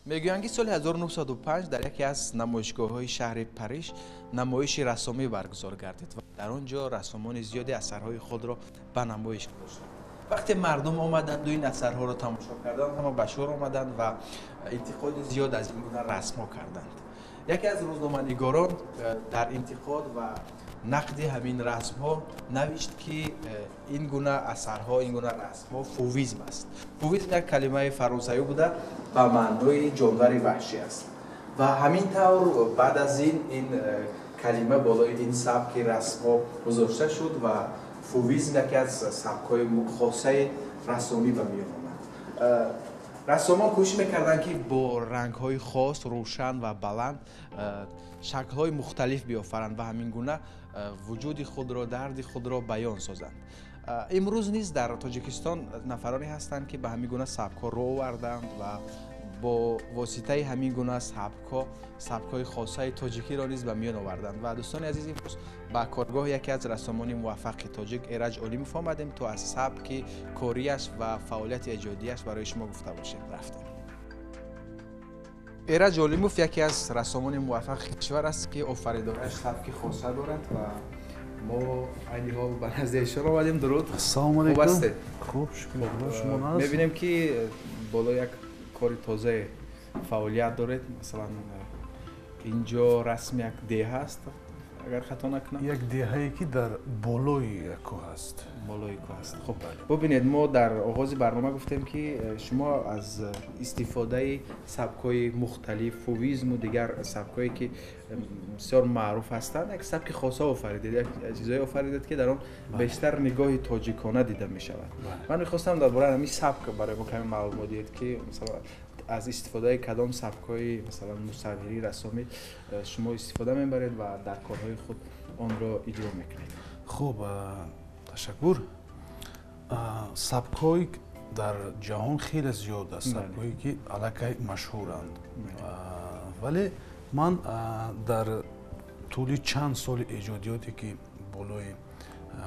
Мегӯянд, ки соли 1905 дар яке аз намоишгоҳҳои шаҳри Париж намоиши рассомӣ баргузор гардид ва дар он ҷо рассомони зиёде асарҳои худро ба намоиш гузоштанд. Вақте мардум омаданду ин асарҳоро тамошо карданд, ҳама ба шӯр омаданд ва интиқоди зиёд аз ин гуна расмҳо карданд. Яке аз рӯзноманигорон дар интиқод ва нақди ҳамин расмҳо навишт, ки ин гуна асарҳо, ин гуна расмҳо фувизм аст. Фувизм як калимаи фаронсавӣ буда, ба маънои ҷонвари ваҳшӣ аст. Ва ҳамин тавр баъд аз ин калима болои ин сабки расмҳо гузошта шуд ва фувизм яке аз сабкҳои хосаи рассомӣ ба миён омад. Рассомон кӯшиш мекарданд, ки бо рангҳои хос, рӯшан ва баланд шаклҳои мухталиф биёфаранд ва ҳамин гуна вуҷуди худро, дарди худро баён созанд. Имрӯз низ дар Тоҷикистон нафароне ҳастанд, ки ба ҳамин гуна сабкҳо рӯ оварданд ва бо воситаи ҳамин гуна сабкҳо сабкҳои хосаи тоҷикиро низ ба миён оварданд. Ва дӯстони азиз, имрӯз ба коргоҳи яке аз рассомони муваффақи тоҷик Эраҷ Олимов омадем, то аз сабки кориаш ва фаъолияти эҷодиаш барои шумо гуфта бошем. Рафтем. Эраҷ Олимов яке аз рассомони муваффақи кишвар аст, ки офаридораш сабки хоса дорад ва мо айни ҳол ба назди эшон омадем. Дуруд. Ассалому Хуб алайкум. ҳастед? Хуб, шукр Худо, шумо наст? Мебинем, ки боло як кори тозае фаъолият доред. Масалан, инҷо расми як деҳа аст, агар хато накунам. Як деҳае, ки дар болои як кӯҳ аст. Болои кӯҳ аст. Хуб, бубинед, мо дар оғози барнома гуфтем, ки шумо аз истифодаи сабкҳои мухталиф, фувизму дигар сабкҳое, ки бисёр маъруф ҳастанд, як сабки хоса офаридед, як чизое офаридед, ки дар он бештар нигоҳи тоҷикона дида мешавад. Ман мехостам дар бораи ҳамин сабк барои мо каме маълумот диҳед, ки масалан аз истифодаи кадом сабкҳои, масалан, мусаввирӣ, рассомӣ шумо истифода мебаред ва дар корҳои худ онро иҷро мекунед. Хуб, ташаккур. Сабкҳои дар ҷаҳон хеле зиёд аст, сабкҳое, ки аллакай машҳуранд, вале ман дар тӯли чанд соли эҷодиёте, ки болои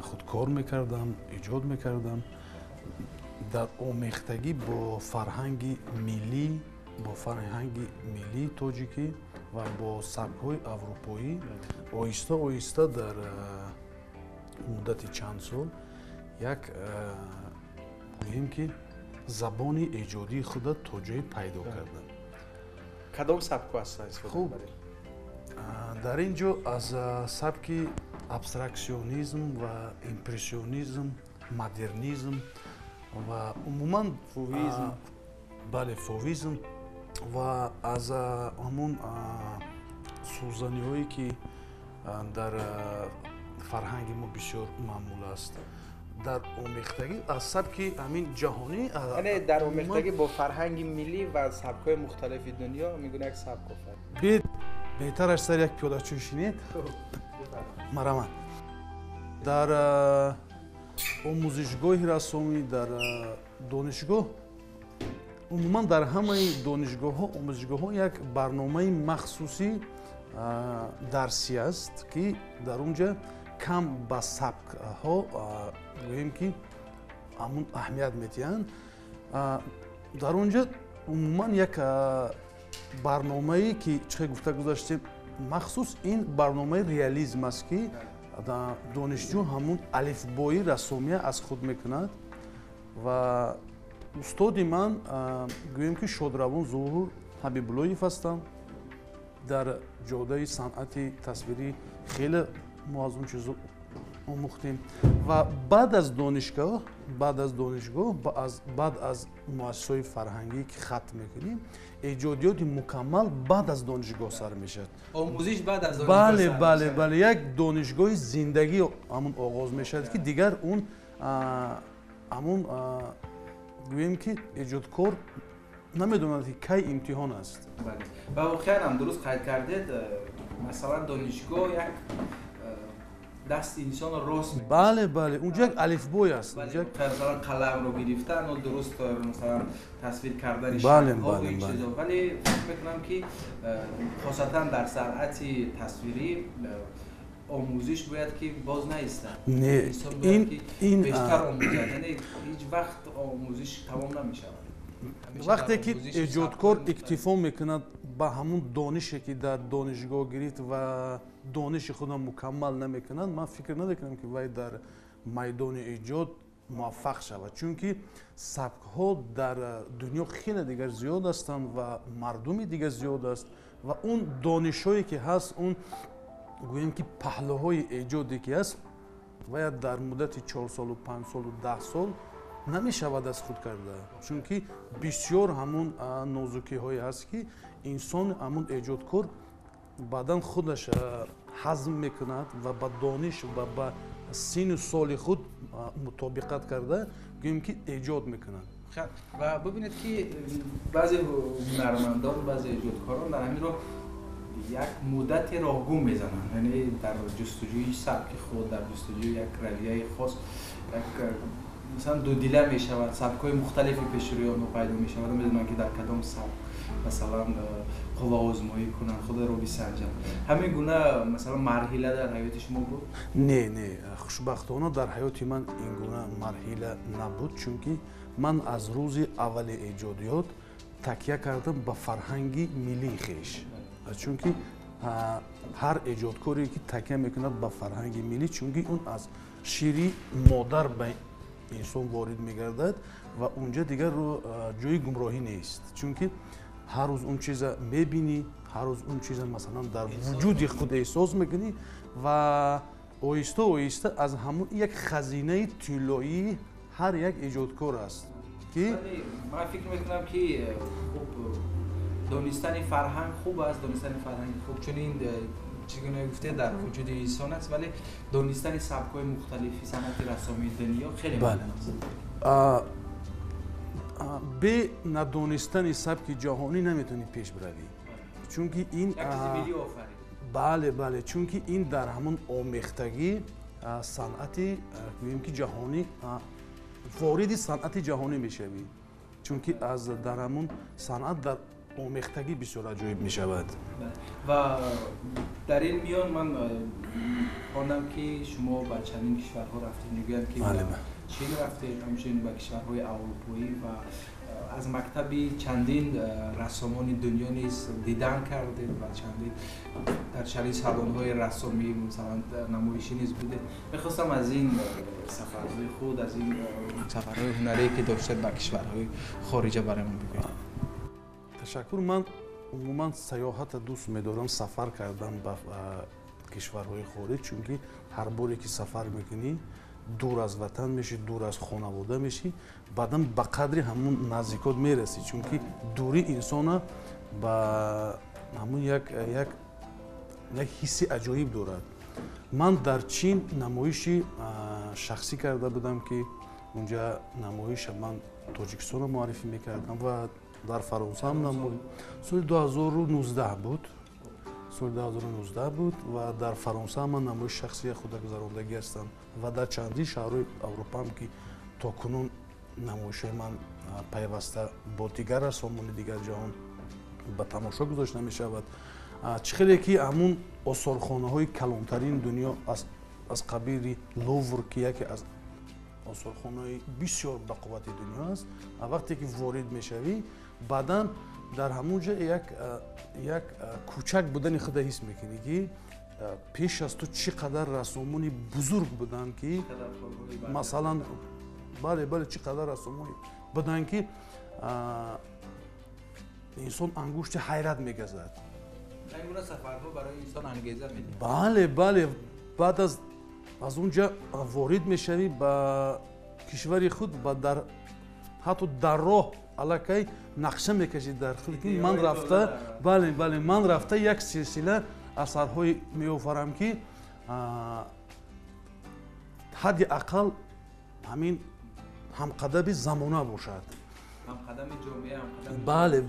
худ кор мекардам, эҷод мекардам, дар омехтагӣ бо фарҳанги миллӣ, бо фарҳанги миллии тоҷикӣ ва бо сабкҳои аврупоӣ, оҳиста оҳиста дар муддати чанд сол як, гӯем, ки забони эҷодии худа то ҷое пайдо кардам. Кадом сабкҳо ҳастанд истифода Хуб. мебаред? Дар ин ҷо аз сабки абстраксионизм ва импрессионизм, модернизм ва умуман Фувизм. Бале, фувизм ва аз ҳамун сӯзаниҳое, ки дар фарҳанги мо бисёр маъмул аст, дар омехтагӣ аз сабки ҳамин ҷаҳонӣ Яъне дар омехтагӣ бо фарҳанги миллӣ ва сабкҳои мухталифи дунё мегӯна як сабк офарид. Бед, беҳтараш сар як пиёлачӯй шинед, марамат. Дар омӯзишгоҳи рассомӣ, дар донишгоҳ, умуман дар ҳамаи донишгоҳҳо, омӯзишгоҳҳо як барномаи махсуси дарсӣ аст, ки дар он ҷа кам ба сабкҳо, гӯем, ки ҳамун аҳамият медиҳанд. Дар он ҷа умуман як барномае, ки чӣ гуфта гузаштем, махсус ин барномаи реализм аст, ки донишҷӯ ҳамун алифбои рассомия аз худ мекунад. Ва устоди ман, гӯем, ки шодравон Зуҳур Ҳабибуллоев ҳастанд. Дар ҷодаи санъати тасвирӣ хеле мо аз он чизо омӯхтем. Ва баъд аз донишгоҳ, баъд аз муассисаҳои фарҳангӣ, ки хатм мекунем, эҷодиёти мукаммал баъд аз донишгоҳ сар мешавад. Омӯзиш баъд аз донишгоҳ Бале. сар Бале. мешавад. Бале, як донишгоҳи зиндагӣ ҳамун оғоз мешавад, ки дигар он ҳамун, гӯем, ки эҷодкор намедонад, ки кай имтиҳон аст. Бале, ва воқеан ҳам дуруст қайд кардед. Масалан, донишгоҳ як дасти инсонро рост мекунад. Бале, унҷо як алифбой аст. Унҷо як Масалан, қаламро гирифтану дуруст, масалан, тасвир кардани шаклҳо ва ин чизо. Вале фикр мекунам, ки хосатан дар санъати тасвирӣ омӯзиш бояд ки боз наистад. Не, инсон бояд ин ки ин бештар омӯзад, яъне ҳеҷ вақт омӯзиш тамом намешавад. Вақте ки эҷодкор иктифо мекунад ба ҳамун донише, ки дар донишгоҳ гирифт, ва дониши худро мукаммал намекунад, ман фикр намекунам, ки вай дар майдони эҷод муваффақ шавад, чунки сабкҳо дар дунё хеле дигар зиёд ҳастанд ва мардуми дигар зиёд аст, ва он донишҳое ки ҳаст, он гӯем ки паҳлӯҳои эҷоде ки ҳаст, вая дар муддати 4 солу 5 солу 10 сол намешавад аз худ карда, чунки бисёр ҳамун нозукиҳое ҳаст, ки инсон, ҳамун эҷодкор, баъдан худаш ҳазм мекунад ва ба дониш ва ба синну соли худ мутобиқат карда, гӯем ки эҷод мекунад. Ва бибинед, ки баъзе ҳунармандон, баъзе эҷодкорон дар ҳамин роҳ як муддате роҳгум мезананд, яъне дар ҷустуҷӯи сабки худ, дар ҷустуҷӯи як равияи хос, як масалан дудила мешавад, сабкҳои мухталифи пеши рӯи онҳо пайдо мешавад, намедонанд, ки дар кадом сабк масалан қувваозмоӣ кунанд, худро бисанҷанд. Ҳамин гуна масалан марҳила дар ҳаёти шумо буд? Не, хушбахтона дар ҳаёти ман ин гуна марҳила набуд, чунки ман аз рӯзи аввали эҷодиёт такя кардам ба фарҳанги миллии хеш, чунки ҳар эҷодкоре ки такя мекунад ба фарҳанги миллӣ, чунки он аз шири модар ба инсон ворид мегардад ва унҷа дигар ҷои гумроҳӣ нест, чунки ҳар рӯз он чиза мебинӣ, ҳар рӯз он чиза масалан дар вуҷуди худ эҳсос мекунӣ ва оҳиста оҳиста аз ҳамун як хазинаи тиллоии ҳар як эҷодкор аст ки Ман фикр мекунам, ки хуб, донистани фарҳанг хуб аст, донистани фарҳанги хуб, чунин чӣ гуна гуфте, дар вуҷуди инсон аст, вале донистани сабкҳои мухталифи санъати рассомии дунё хеле муҳим аст. Бе надонистани сабки ҷаҳонӣ наметавонӣ пеш биравӣ, чунки ин бале, чунки ин дар ҳамон омехтагӣ санъати гӯем ки ҷаҳонӣ, вориди санъати ҷаҳонӣ мешавӣ, чунки аз дар ҳамон санъат дар омехтагӣ бисёр аҷоиб мешавад. Ва дар ин миён ман хондам, ки шумо ба чандин кишварҳо рафтед, мегӯянд, ки Чин рафтед, ҳамчунин ба кишварҳои аврупоӣ ва аз мактаби чандин рассомони дунё низ дидан кардед ва чандин дар чандин салонҳои рассомӣ, масалан намоишӣ низ будед. Мехостам аз ин сафарҳои худ, аз ин сафарҳои ҳунарие, ки доштед ба кишварҳои хориҷа, барои мо бигӯед. Ташаккур. Ман умуман саёҳата дӯст медорам, сафар кардан ба кишварҳои хориҷ, чунки ҳар боре ки сафар мекунӣ, дур аз ватан мешӣ, дур аз хонавода мешӣ, баъдан ба қадри ҳамун наздикот мерасӣ, чунки дурӣ инсона ба ҳамун як ҳисси аҷоиб дорад. Ман дар Чин намоиши шахсӣ карда будам, ки унҷа намоиша ман Тоҷикистонро муаррифӣ мекардам, ва дар Фаронса ҳам намоиш соли 2019 буд, соли 2019 буд, ва дар Фаронса ман намоиши шахсии худа гузарондагӣ ҳастам ва дар чандин шаҳрҳои Аврупоам, ки то кунун намоишҳои ман пайваста бо дигар рассомони дигар ҷаҳон ба тамошо гузошта мешавад. Чӣ хеле ки ҳамун осорхонаҳои калонтарини дунё аз қабили Лувр, ки яке аз осорхонаҳои бисёр бақуввати дунё аст, вақте ки ворид мешавӣ, баъдан дар ҳамун ҷо як кӯчак будани худа ҳис мекунӣ, ки пеш аз ту чӣ қадар рассомони бузург буданд, ки масалан бале, чӣ қадар рассомони буданд, ки инсон ангушти ҳайрат мегазад. Бале, баъд аз он ҷа ворид мешавӣ ба кишвари худ ва дар ҳатто дар роҳ аллакай нақша мекашӣ дар худ, ки ман рафта, бале, ман рафта як силсила асарҳое меофарам, ки ҳадди ақал ҳамин ҳамқадами замона бошад. Ҳамқадами ҷомеа. Бале.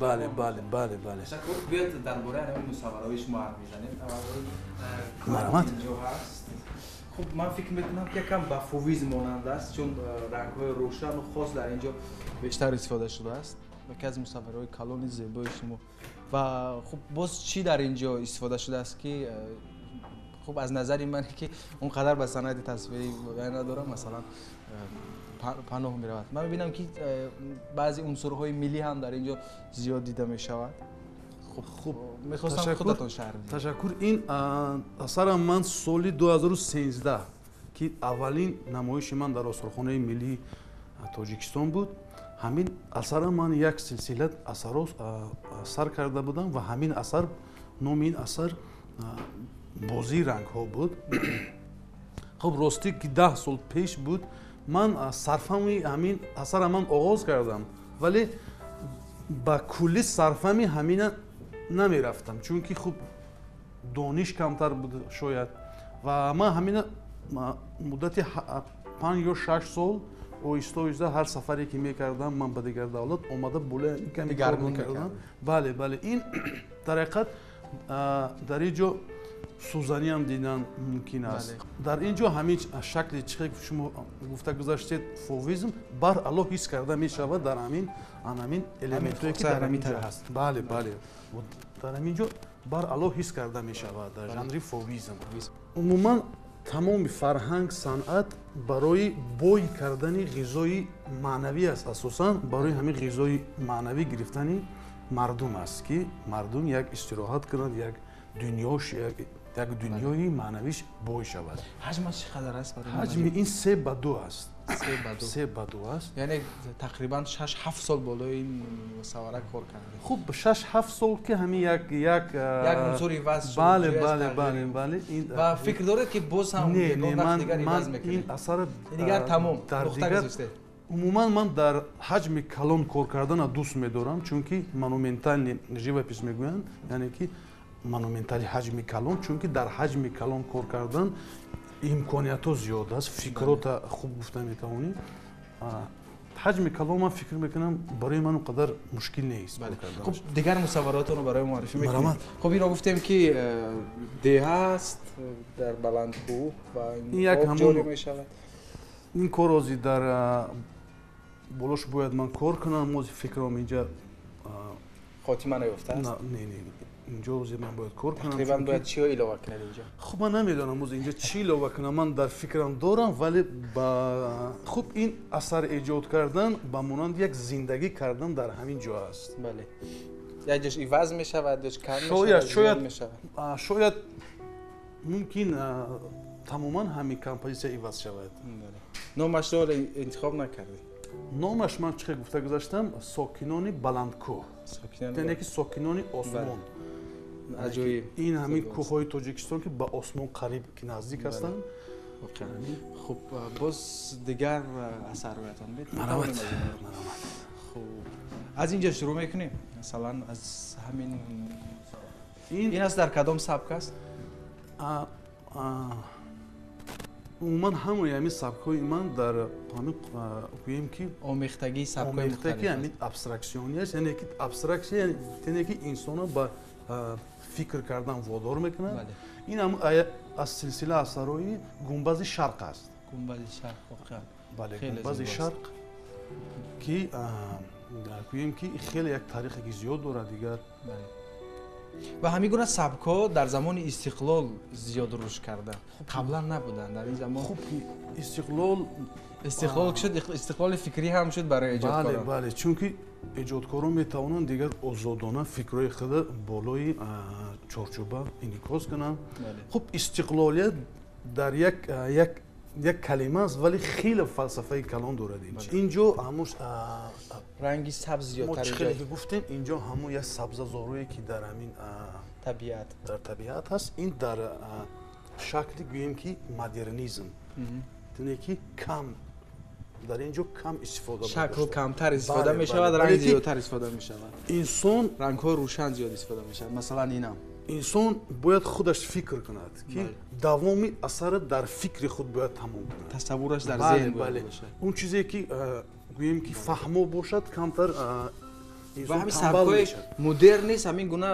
Ташаккур. Биёед, дар бораи ҳамин мусаввараҳои шумо ҳарф мезанем. Марҳамат. Инҷо ҳаст. Хуб, ман фикр мекунам, ки якам ба фовизм монанд аст, чун рангҳои рӯшану хос дар инҷо бештар истифода шудааст. Яке аз мусаввараҳои калони зебои шумо. Ва хуб, боз чӣ дар инҷо истифода шудааст, ки хуб, аз назари ман, ки он қадар ба санъати тасвирӣ надорам, масалан паноҳ меравад. Ман мебинам, ки баъзе унсурҳои миллӣ ҳам дар ин ҷо зиёд дида мешавад. Хуб, мехостам худатон шарҳ диҳед. Ташаккур. Ин асарам ман соли 2013, ки аввалин намоиши ман дар Осорхонаи миллии Тоҷикистон буд, ҳамин асара ман як силсила асарро сар карда будам ва ҳамин асар, номи ин асар «Бозии рангҳо» буд. Хуб, ростӣ, ки 10 сол пеш буд, ман сарфаҳми ҳамин асара ман оғоз кардам, вале ба куллӣ сарфаҳми ҳамина намерафтам, чунки хуб, дониш камтар буд шояд. Ва ман ҳамина муддати 5 ё 6 сол оҳиста оҳиста ҳар сафаре ки мекардам ман ба дигар давлат омада, болои каме кор мекардам. Бале, ин дар ҳақиқат дар ин ҷо сӯзаниам дидан мумкин аст. Дар ин ҷо ҳамин шакли чихе шумо гуфта гузаштед, фовизм, баръало ҳис карда мешавад дар ҳамин анамин элементое, ки дар ҳамин ҷо ҳаст. Бале, дар ҳамин ҷо баръало ҳис карда мешавад дар жанри фовизм. Умуман, тамоми фарҳанг, санъат барои бой кардани ғизои маънавӣ аст. Асосан барои ҳамин ғизои маънавӣ гирифтани мардум аст, ки мардум як истироҳат кунад, як дунёш, як дунёи маънавиш бой шавад. Ҳаҷмаш чӣ қадар аст? Ҳаҷми ин 3 ба 2 аст. 3 ба 2 аст. Яъне тақрибан 6-7 сол болои ин мусаввара кор кардед? Хуб, 6-7 сол, ки ҳамин як як унсур иваз шуд. Бале. Ва фикр доред, ки боз ҳам не, ман ин асар дигар тамом? Дар дигар, умуман, ман дар ҳаҷми калон кор кардана дӯст медорам, чунки монументальный живопись мегӯянд, яъне ки монументали ҳаҷми калон, чунки дар ҳаҷми калон кор кардан имкониятҳо зиёд аст, фикрота хуб гуфта метавонӣ. Ҳаҷми калон, ман фикр мекунам, барои ман он қадар мушкил нест. Хуб, дигар мусавваротонро барои муаррифӣ мекунем. Хуб, инро гуфтем, ки деҳа аст дар баландкӯҳ ва об ҷорӣ мешавад. Ин кор ози дар болош бояд ман кор кунам. Ози фикрам инҷа хотима наёфтааст? Не, инҷо ози ман бояд кор кунам. Тақрибан бояд чиё илова кунед инҷо? Хуб, ман намедонам ози инҷо чӣ илова кунам. Ман дар фикрам дорам, вале ба хуб, ин асар эҷод кардан ба монанди як зиндагӣ кардан дар ҳамин ҷо аст. Бале, як ҷош иваз мешавад, ҷош кам. Шояд мумкин тамоман ҳамин композитсия иваз шавад. Номашро интихоб накардед? Номаш ман чӣ гуфта гузаштам, «Сокинони баландкӯҳ», яъне ки сокинони осмон. Ин ҳамин кӯҳҳои Тоҷикистон, ки ба осмон қариб, ки наздик ҳастанд. Хуб, боз дигар асарҳоятон. Марҳамат. Хуб, аз инҷо шурӯъ мекунем, масалан, аз ҳамин. Ин аст, дар кадом сабк аст? Умуман, ҳамаи ҳамин сабкҳои ман дар ҳамин, гӯем ки омехтагии сабкҳои. Омехтагии ҳамин абстраксионӣ аст, яъне ки абстраксия, яъне ки инсонро ба фикр кардан водор мекунад. Ин ҳам аз силсила асарҳои «Гунбази шарқ» аст. «Гунбази шарқ», воқеан. Бале, «Гунбази шарқ», ки гӯем ки хеле як таърихе ки зиёд дорад дигар. Ва ҳамин гуна сабкҳо дар замони истиқлол зиёд рушд карда, қаблан набуданд дар ин замон. Хуб, истиқлол. Истиқлол шуд, истиқлоли фикрӣ ҳам шуд барои эҷодкорон. Бале, чунки эҷодкорон метавонанд дигар озодона фикрҳои худа болои чорчӯба инъикос кунанд. Хуб, истиқлолият дар як калима аст, вале хеле фалсафаи калон дорад. Инҷо ҳамун ранги сабз зиёдтар. Хеле ки гуфтем, инҷо ҳамун як сабзазорое, ки дар ҳамин табиат. Дар табиат ҳаст. Ин дар шакли, гӯем ки, модернизм, яъне ки кам дар ин ҷо кам истифода. Шакл камтар истифода мешавад, ранг зиёдтар истифода мешавад. Инсон рангҳои рӯшан зиёд истифода мешавад, масалан, инам. Инсон бояд худаш фикр кунад, ки давоми асара дар фикри худ бояд тамом кунад. Тасаввураш дар зеҳн бояд бошад. Он чизе ки, гӯем ки, фаҳмо бошад, камтар инсон ҳамин сабкҳои модерн низ ҳамин гуна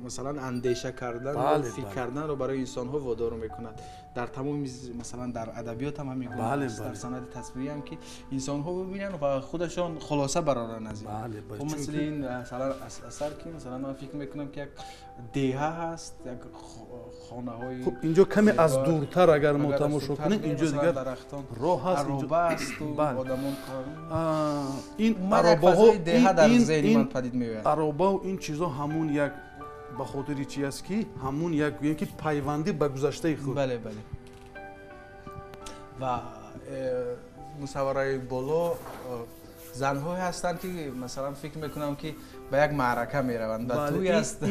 масалан андеша кардан ва фикр карданро барои инсонҳо водор мекунад. Дар тамоми масалан дар адабиёт ҳам ҳамин гуна аст, дар санъати тасвирӣ ҳам ки инсонҳо бибинанд ва худашон хулоса бароранд аз ин. Хуб, мисли ин асар ки масалан ман фикр мекунам ки як деҳа ҳаст, як хонаҳои хуб инҷо каме аз дуртар агар мо тамошо кунем, инҷо дигар роҳ ҳаст, ароба аст ва одамон ин аробаҳо деҳа дар зеҳни ман падид меояд. Ароба ва ин чизо ҳамун як ба хотири чи аст ки ҳамун як гӯем ки пайвандӣ ба гузаштаи худ. Бале, бале. Ва мусаввараи боло занҳое ҳастанд ки масалан фикр мекунам ки ба як маърака мераванд, ба тӯй аст.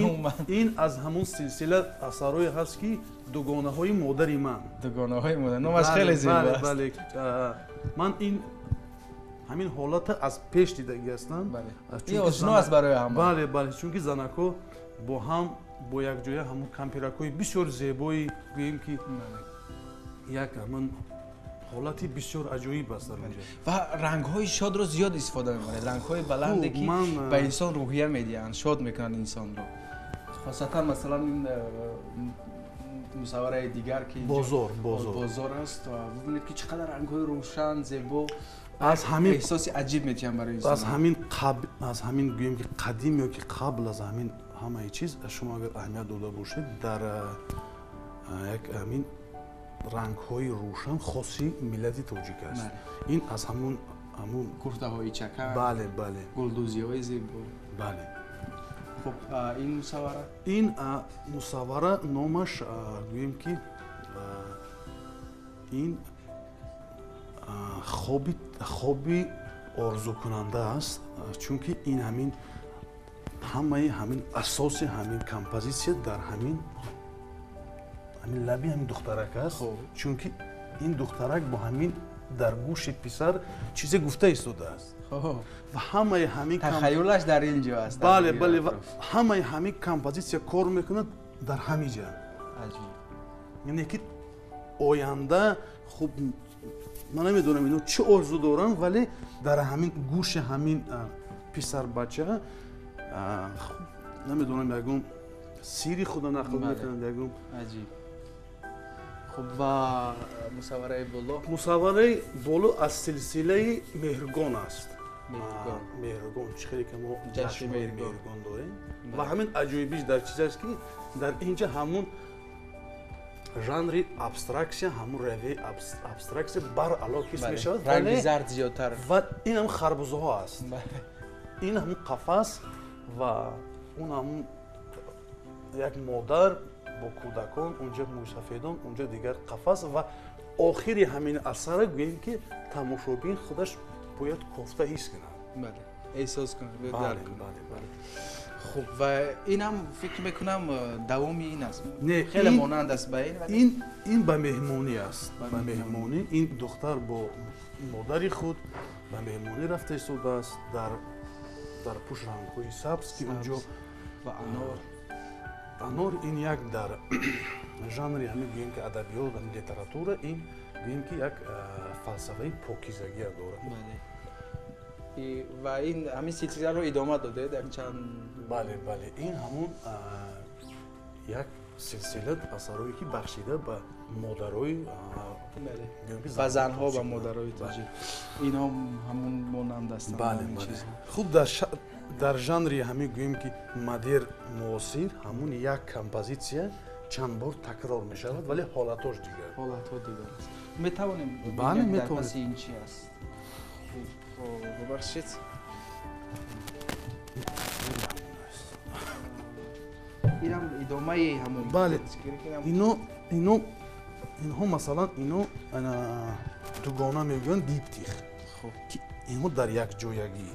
Ин аз ҳамун силсила асарҳое ҳаст ки дугонаҳои модари ман. Дугонаҳои модар. Номаш хеле зебо аст. Бале, ман ин ҳамин ҳолата аз пеш дидагӣ ҳастам. Ин ошно аст барои ҳама. Бале, бале, чунки занакҳо бо ҳам бо якҷоя ҳамун кампиракҳои бисёр зебои гӯем ки як ҳамун ҳолати бисёр аҷоиб аст дар онҷо. Ва рангҳои шодро зиёд истифода мебаред, рангҳои баланде ки ба инсон рӯҳия медиҳанд, шод мекунанд инсонро. Хосатан масалан ин мусаввараи дигар ки бозор аст ва бибинед ки чӣ қадар рангҳои рӯшан, зебо, аз ҳамин эҳсоси аҷиб медиҳанд барои инсон. Аз ҳамин аз ҳамин гӯем ки қадим ё ки қабл аз ҳамин ҳамаи чиз шумо агар аҳамият дода бошед, дар як ҳамин рангҳои рӯшан хоси миллати тоҷик аст. Ин аз ҳамун куртаҳои чакар, бале, бале, гулдӯзиҳои зебо. Бале. Хуб, ин мусаввара? Ин мусаввара номаш гӯем ки ин хоби орзукунанда аст, чунки ин ҳамин ҳамаи ҳамин асоси ҳамин композитсия дар ҳамин лаби ҳамин духтарак аст, чунки ин духтарак бо ҳамин дар гӯши писар чизе гуфта истодааст ва ҳамаи ҳамин тахаюлаш дар ин ҷо аст. Бале, бале, ва ҳамаи ҳамин композитсия кор мекунад дар ҳамин ҷа. Яъне ки оянда хуб ман намедонам ино чӣ орзу доранд, вале дар ҳамин гӯши ҳамин писарбача намедонам ягон сири худо нақл мекунанд ягон. Аҷиб. Хуб, ва мусаввараи боло? Мусаввараи боло аз силсилаи меҳргон аст. Меҳргон чӣ хеле ки мо ҷашни меҳргон дорем ва ҳамин аҷоибиш дар чиз аст ки дар инҷа ҳамун жанри абстраксия, ҳамун равияи абстраксия баръало ҳис мешавад. Ранги зард зиёдтар. Ва ин ҳам харбузаҳо аст, ин ҳамун қафас ва он ҳамун як модар бо кӯдакон, унҷа мӯйсафедон, унҷа дигар қафас ва охири ҳамин асара гӯем ки тамошобин худаш бояд кофта ҳис кунад. Бале, эҳсос кунад, дарк кунад. Хуб, ва инам фикр мекунам давоми ин аст. Хеле монанд аст ба ин. Ин ба меҳмонӣ аст. Ба меҳмонӣ ин духтар бо модари худ ба меҳмонӣ рафта истодааст дар пушт рангҳои сабз ки унҷо ва анор. Анор ин як дар жанри ҳамин гӯем ки адабиёт, ҳамин литература, ин гӯем ки як фалсафаи покизагия дорад. Ва ин ҳамин силсиларо идома додед як чанд? Бале, бале, ин ҳамун як силсила асарҳое ки бахшида ба модарои, ба занҳо, ба модарои тоҷик. Инҳо ҳамун монанд ҳастанд. Бале, бале. Хуб, дар жанри ҳамин гӯем ки модерн муосир ҳамун як композитсия чанд бор такрор мешавад, вале ҳолатҳош дигар. Ҳолатҳо дигар аст. Метавонем бале, дар паси ин чи аст? Хуб, бубахшед. Инам идомаи ҳамун. Бале, инҳо масалан ино дугона мегӯянд диптих, ки инҳо дар якҷоягӣ,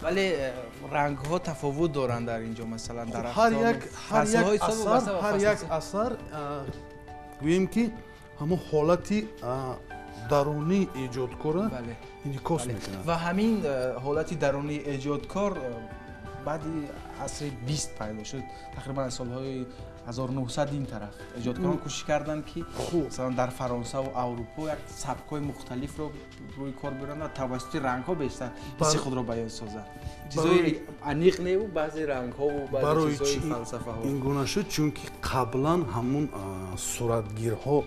вале рангҳо тафовут доранд дар инҷо. Масалан ҳар як асар гӯем ки ҳамон ҳолати дарунии эҷодкора инъикос мекунад ва ҳамин ҳолати дарунии эҷодкор баъди асри 20 пайдо шуд, тақрибан солҳои 1900 ин тараф эҷодкорон кӯшиш карданд, ки масалан дар Фаронса ва Аврупо як сабкҳои мухталифро рӯи кор биёранд ва тавассути рангҳо бештар ҳисси худро баён созанд. Чизҳои аниқ неву баъзе рангҳову баъзе чизҳои фалсафаҳо. Ин гуна шуд, чунки қаблан ҳамун суратгирҳо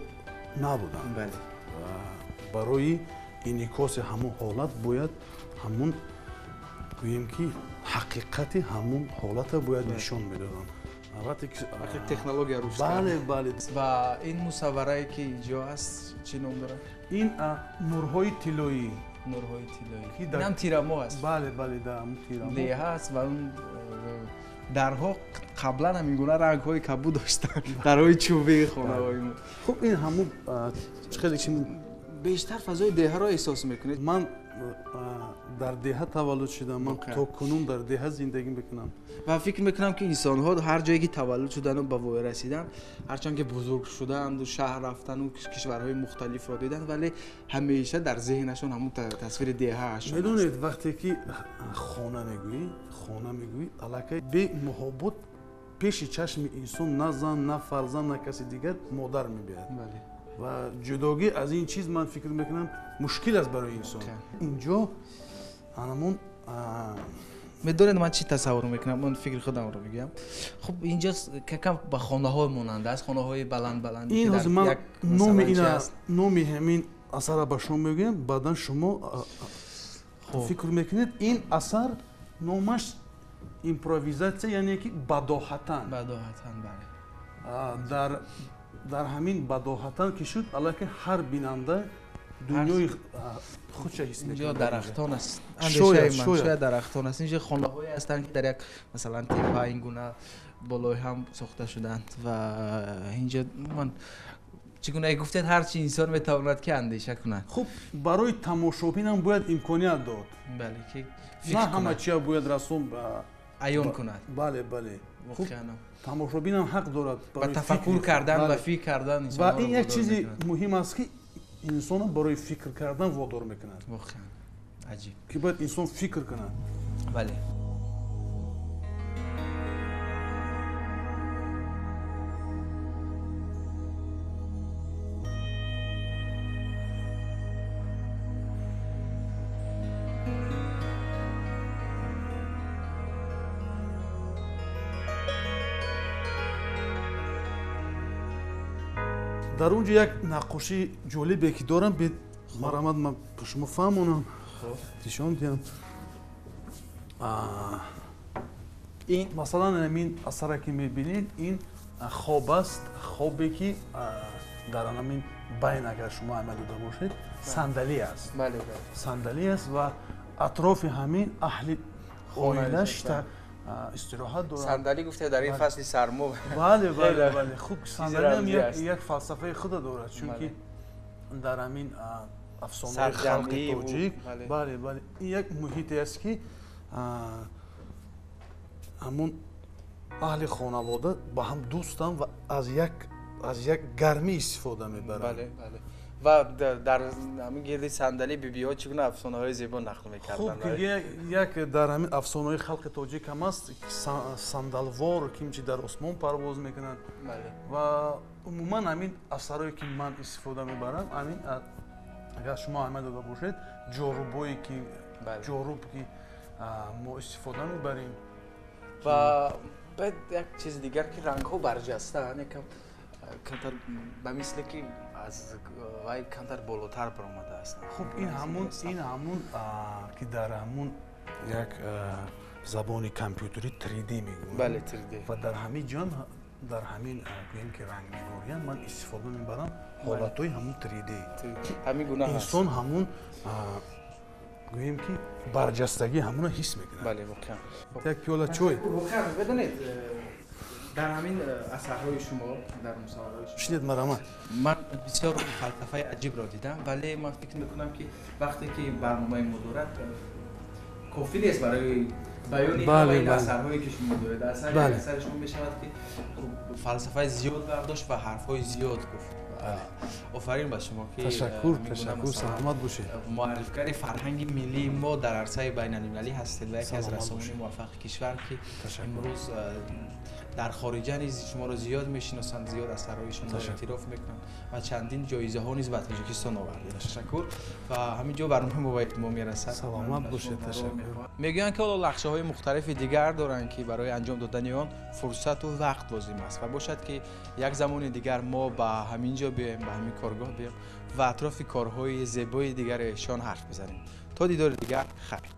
набуданд. Барои инъикоси ҳамун ҳолат бояд ҳамун гӯем ки ҳақиқати ҳамун ҳолата бояд нишон медоданд. Вақте технология рушд кард. Бале, бале. Ва ин мусавварае ки инҷо аст чӣ ном дорад? Ин нурҳои тиллоӣ. Нурҳои тиллоӣ. Инам тирамоҳ аст. Бале, бале, да, ҳамун тирамоҳ. Деҳа аст ва он дарҳо қаблан ҳамин гуна рангҳои кабуд доштанд. Дарҳои чӯбии хонаҳои мо. Хуб, ин ҳамун хеле чи бештар фазои деҳаро эҳсос мекунед? Ман дар деҳа таваллуд шудам, ман то кунун дар деҳа зиндагӣ мекунам. Ва фикр мекунам ки инсонҳо ҳар ҷое ки таваллуд шудану ба воя расиданд, ҳарчанд ки бузург шуданду шаҳр рафтану кишварҳои мухталифро диданд, вале ҳамеша дар зеҳнашон ҳамун тасвири деҳаашон. Медонед, вақте ки хона мегӯӣ, аллакай бемуҳобот пеши чашми инсон на зан, на фарзанд, на каси дигар модар мебиёяд. Ва ҷудогӣ аз ин чиз ман фикр мекунам мушкил аст барои инсон. Инҷо анамон медонед ман чӣ тасаввур мекунам? Ман фикри худамро мегӯям. Хуб, инҷо какам ба хонаҳо монанд аст, хонаҳои баланд баланд. Ин ҳозир ман номи ҳамин асарро ба шумо мегӯям, баъдан шумо фикр мекунед. Ин асар номаш импровизатсия, яъне ки бадоҳатан. Бадоҳатан, бале. Дар ҳамин бадоҳатан ки шуд, аллакай ҳар бинанда дунёи худша ҳис мекунад. Инҷо дарахтон аст. Андешаи ман шояд дарахтон аст. Инҷо хонаҳое ҳастанд, ки дар як масалан тепа ин гуна болои ҳам сохта шуданд ва инҷо ман чӣ гуна гуфтед, ҳар чи инсон метавонад ки андеша кунад. Хуб, барои тамошобинам бояд имконият дод. Бале, ки на ҳама чия бояд расм аён кунад. Бале, бале. Тамошобинам ҳақ дорад ба тафаккур кардан ва фикр кардан. Ва ин як чизи муҳим аст, ки инсонро барои фикр кардан водор мекунад. Воқеан аҷиб, ки бояд инсон фикр кунад. Бале. Дар он ҷо як наққошии ҷолибе ки дорам, марамад ман ба шумо фаҳмонам, нишон диҳам. Ин масалан ҳамин асаре ки мебинед, ин хоб аст, хобе ки дар ҳамин байн, агар шумо амал дода бошед, сандалӣ аст. Сандалӣ аст ва атрофи ҳамин аҳли оила шита истироҳат дорад. Сандалӣ гуфте дар ин фасли сармо. Бале, бале, бале. Хуб, сандалӣ ҳам як фалсафаи худа дорад, чунки дар ҳамин афсонаҳои халқи тоҷик, бале, бале, ин як муҳите аст, ки ҳамун аҳли хонавода ба ҳам дӯстанд ва аз як гармӣ истифода мебаранд. Бале, бале. Ва дар ҳамин гирди сандалӣ бибиҳо чӣ гуна афсонаҳои зебо нақл мекарданд? Хуб, як дар ҳамин афсонаҳои халқи тоҷик ҳам аст, сандалвор кимчи дар осмон парвоз мекунанд. Ва умуман ҳамин асарое ки ман истифода мебарам, ҳамин агар шумо аҳамият дода бошед, ҷорубое ки ҷоруб ки мо истифода мебарем. Ва баъд як чизи дигар, ки рангҳо барҷастаанд, якам камтар ба мисле ки аз вай камтар болотар баромадааст. Хуб, ин ҳамун ки дар ҳамун як забони компютерӣ 3D мегӯянд. Бале, 3D. Ва дар ҳамин ҷон, дар ҳамин гӯем ки рангнигориям ман истифода мебарам ҳолатҳои ҳамун 3D. Ҳамин гуна инсон ҳамун гӯем ки барҷастагӣ ҳамуна ҳис мекунад. Бале, воқеан. Як пиёла чой. Воқеан, медонед, дар ҳамин асарҳои шумо, дар мусаввараҳои шумо шунед, марамат, ман бисёр фалсафаи аҷибро дидам, вале ман фикр мекунам, ки вақте ки барномаи мо дорад, кофӣ нест барои Баёни ҳамаи асарҳое ки шумо доред, асари шумо мешавад ки фалсафаи зиёд бардошт ва ҳарфҳои зиёд гуфт. Офарин ба шумо ки ташаккур, ташаккур, саломат бошед. Муаррифгари фарҳанги миллии мо дар арсаи байналмилалӣ ҳастед ва яке аз рассомони муваффақи кишвар ки имрӯз дар хориҷа низ шуморо зиёд мешиносанд, зиёд асарҳои шуморо эътироф мекунанд ва чандин ҷоизаҳо низ ба Тоҷикистон овардед. Ташаккур. Ва ҳамин ҷо барномаи мо ба итмом мерасад. Саломат бошед, ташаккур. Мегӯянд ки ҳоло нақшаҳои мухталифи дигар доранд ки барои анҷом додани он фурсату вақт лозим аст ва бошад ки як замони дигар мо ба ҳамин ҷо биёем, ба ҳамин коргоҳ биёем ва атрофи корҳои зебои дигари эшон ҳарф бизанем. То дидори дигар, хайр.